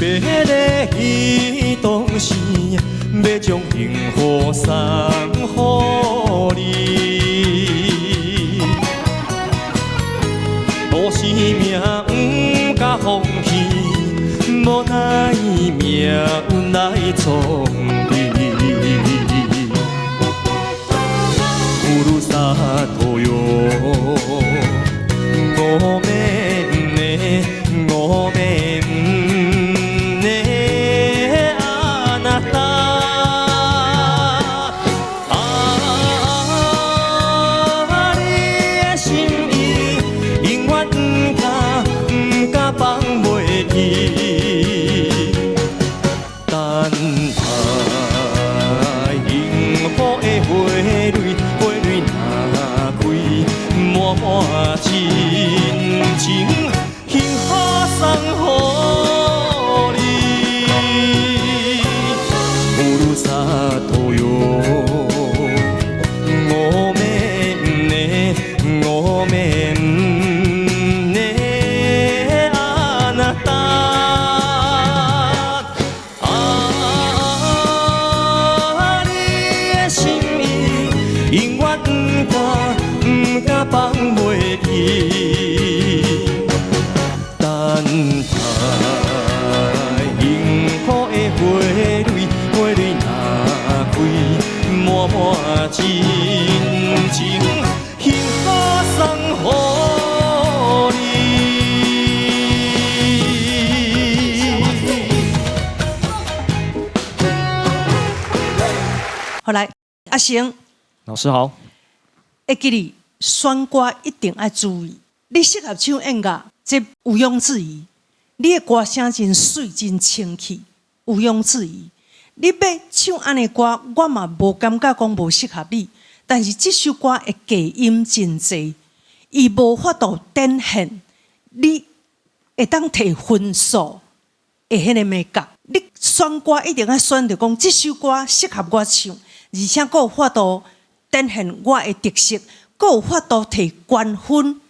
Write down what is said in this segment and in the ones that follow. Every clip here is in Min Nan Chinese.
爬咧彼當時，欲將幸福送予你。都市命毋敢放棄，無奈命運來創治。ふるさとよ，ごめんね，ごめんね，あなた。啊，你的心意永遠毋敢毋敢放袂記。等待幸福的花蕊，花蕊若開，滿滿真情，幸福送予你。ふるさとよ，ごめんね，ごめんね，あなた。啊，你的心意永遠毋敢毋敢放袂記。等待幸福的花蕊，花蕊若開，滿滿真情，幸福送予你。好來，阿成，老師好。會記得選歌一定愛注意，你適合唱宴樂，這毋庸置疑。你的歌聲真媠，真清氣，毋庸置疑。你欲唱按呢歌，我嘛無感覺講無適合你。但是這首歌的低音真濟，伊無法度展現你會當提分數的彼个美感。你選歌一定愛選著講，這首歌適合我唱，而且閣有法度展現我的特色，閣有法度提高分。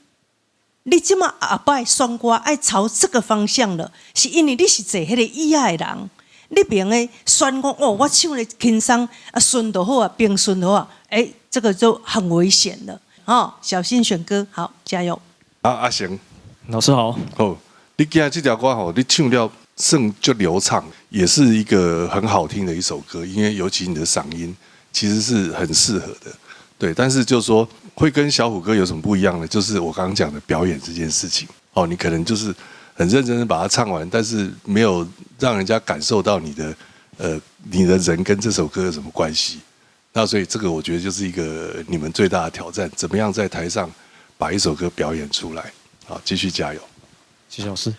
你這馬後擺選歌愛朝這個方向了，是因為你是坐彼个椅仔的人，你袂用得選講哦，我唱得輕鬆啊，順就好啊，平順就好啊，欸，這個就很危險了，哦，小心選歌，好，加油！啊，阿成，老師好。好，你今日這條歌吼，你唱了算足流暢，也是一個很好聽的一首歌，因為尤其你的嗓音其實是很適合的，對。但是就是說會跟小虎哥有什麼不一樣呢？就是我剛剛講的表演這件事情，哦，你可能就是很認真的把它唱完，但是沒有讓人家感受到你的人跟這首歌有什麼關係。那所以這個我覺得就是一個你們最大的挑戰，怎麼樣在台上把一首歌表演出來？好，繼續加油。謝謝老師。